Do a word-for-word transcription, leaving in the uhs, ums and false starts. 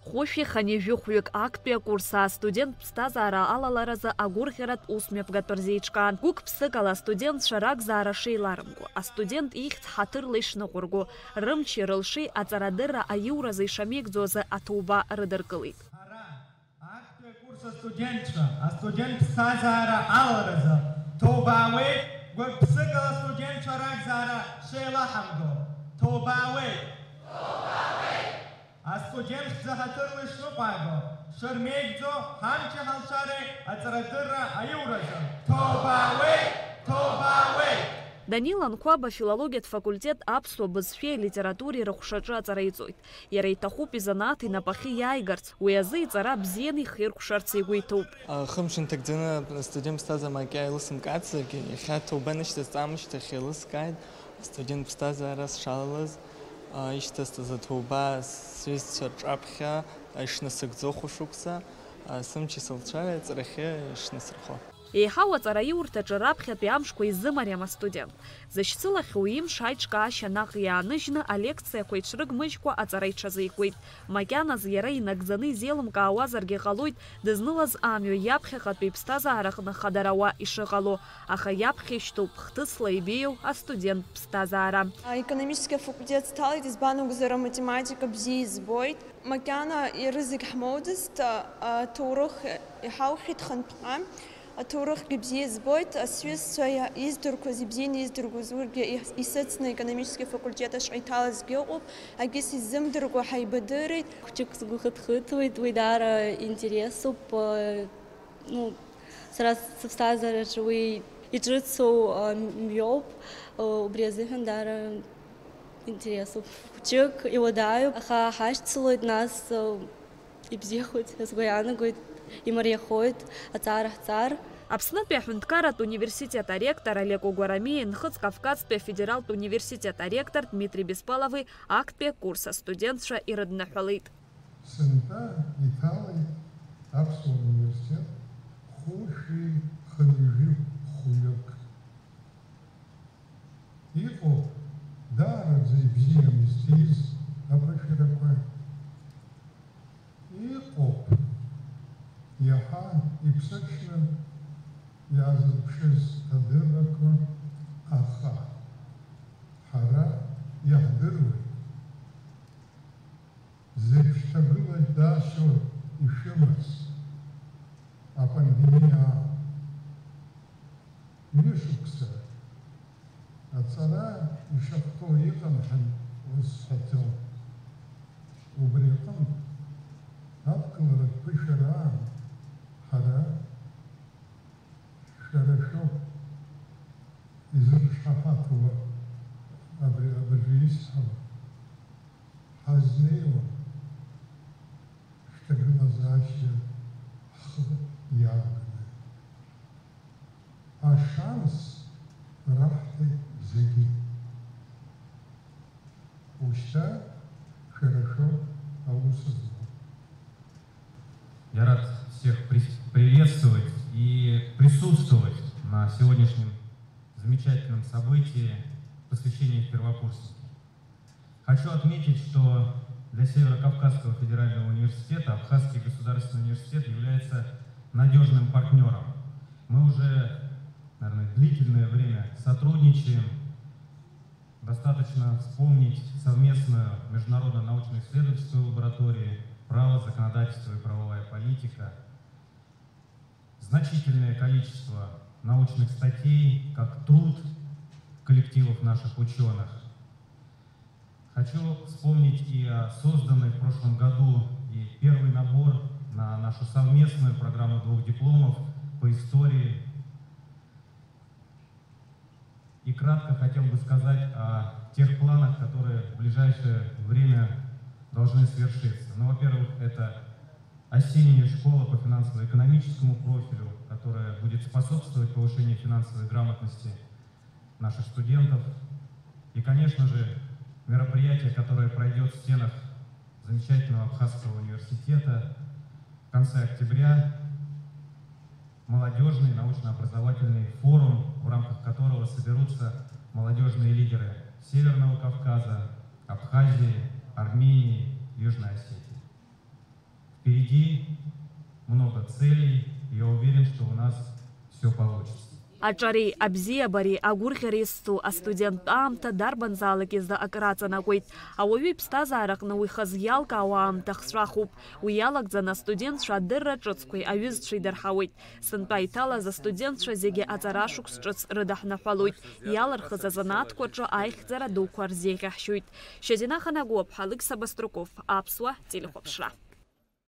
Хәышәи хынҩажәи хәҩык актәи акурс астудент ԥсҭазаара алаларазы агәырӷьаратә усмҩаԥгатә рзеиҿкаан. Гәык-ԥсыкала астудентцәа ракзаара шеиларымго, астудент ихьӡ ҳаҭырла ишныҟәырго, рымчи рылшеи аҵарадырра аиуразы ишамеигӡо азы аҭоуба рыдыркылеит. Ара, актәи акурс астудентцәа, астудент ԥсҭазаара алаларазы ҭоубаауеит, гәык-ԥсыкала астудентцәа ракзаара шеилаҳамго, ҭоубаауеит! Астудент хьӡы ҳаҭырла ишныҟәааго, шырмеигӡо ҳамчи ҳалшареи аҵарадырра аиуразы. Ҭоубаауеит! Ҭоубаауеит! Данил Анқәаб афилологиатә факультет аԥсуа бызшәеи алитературеи рыҟәшаҿы аҵара иҵоит. Иара иҭахуп изанааҭ инапахьы иааигарц, уи азы иҵара бзианы ихиркәшарц игәы иҭоуп. Хымш инҭагӡаны астудент ԥсҭазаара макьа еилысымкаацызаргьы, иахьа ҭоуба нышьҭасҵамышьҭахь еилыскааит. Астудент ԥсҭазаара сшалалаз, а, ишьҭасҵаз аҭоуба сҩызцәа рҿаԥхьа ишнасыгӡо хәышықәса, а, сымчи сылшареи аҵарахьы ишнасырхо. Еиҳау аҵараиурҭаҿы раԥхьатәи амшқәа изымариам астудент. Зышьцылахьоу имш аиҿкаашьа наҟ иааныжьны алекциақәа иҽрыгмыжькәа аҵара иҽазикуеит. Макьаназ иара инагӡаны изеилымкаауазаргьы ҟалоит, дызнылаз амҩа иаԥхьаҟатәи иԥсҭазаараҟны хадара ауа ишыҟало, аха иаԥхьа ишьҭоуп хҭысла ибеиоу астудент ԥсҭазаара. Аекономический афакультет сҭалеит, избан акәзар, аматематика бзиа избоит. Макьана ирызегь ҳмоуӡацт, а, аҭоурых иҳаухьеит хынтәҟа. Аҭоурыхгьы бзиа избоит, сҩызцәа иа-, издырқәаз, ибзианы издырқәаз урҭгьы ис-, исыцны аекономический афакультет ашҟа иҭалазгьы ыҟоуп, акгьы сизымдыркәа ҳаибадырит. Хәҷык сгәы хыҭхыҭуеит, уи даара интересуп, э, ну, сара сыԥсҭазаараҿы уи иҿыцу, э, мҩоуп, э, убри азыҳәан даара интересуп. Хәҷык иуадаҩуп, аха ҳашьцылоит, нас, э, Ибзиахоит, сгәы иаанагоит, имариахоит, аҵара ҳҵар. Аԥснытәи аҳәынҭқарратә университет аректор Олег Огуарамиа Нхыҵ Кавказтәи афедералтә университет аректор Дмитри Беспалови актәи акурс астудентцәа ирыдныҳәалеит. Сынтәа иҭалеит Аԥсуа университет хәышәи хынҩажәи хәҩык. Иҟоуп даараӡа ибзианы изҭиз аԥышәарақәа. Иҟоуп иаҳа иԥсыҽны иаазырԥшыз адыррақәа, аха ҳара иаҳдыруеит зеиԥш ҭагылазаашьоу ишәымаз апандемиа аан. Ҩышықәса аҵара ишахәҭоу иҟан ҳәа узҳәаӡом. Убри аҟынтә, аԥхынратә ԥышәара аан ҳара шәара шәоуп изыршаҳаҭуа абри абыржәы исҳәо ҳазнеиуа шәҭагылазаашьа ҳхы иааганы. Ашанс раҳҭеит зегьы. Ушьҭа шәара шәоуп аус злоу. Я рад всех при-, приветствовать и присутствовать на сегодняшнем замечательном событии посвящения первокурсники. Хочу отметить, что для Северо-Кавказского федерального университета Абхазский государственный университет является надёжным партнёром. Мы уже, наверное, длительное время сотрудничаем. Достаточно вспомнить совместную международную научно-исследовательскую лабораторию, право, законодательство и правовая политика. Значительное количество научных статей, как труд коллективов наших учёных. Хочу вспомнить и о созданной в прошлом году и первый набор на нашу совместную программу двух дипломов по истории. И кратко хотел бы сказать о тех планах, которые в ближайшее время должны свершиться. Ну, во-первых, это осенняя школа по финансово-экономическому профилю, которая будет способствовать повышению финансовой грамотности наших студентов. И, конечно же, мероприятие, которое пройдёт в стенах замечательного Абхазского университета в конце октября, молодёжный научно-образовательный форум, в рамках которого соберутся молодёжные лидеры Северного Кавказа, Абхазии, Армении, Южной Осетии. Впереди много целей. Я уверен, что у нас все получится. Аҿареи абзиабареи агәырӷьареи зцу астуденттә аамҭа дарбанзаалак изы акыр аҵанакуеит. Ауаҩы иԥсҭазаараҟны уи хазы иалкаауа аамҭа хҵәахуп. Уи иалагӡаны астудентцәа адырра ҿыцқәеи аҩызцәеи дырҳауеит. Сынтәа иҭалаз астудентцәа зегьы аҵарашықәс ҿыц рыдаҳныҳәалоит. Иалырхыз азанааҭқәа рҿы аихьӡара дуқәа рзеиӷьаҳшьоит. Шьазина Ханагәыаԥҳа, Алықьса Баструков, Аԥсуа телехәаԥшра.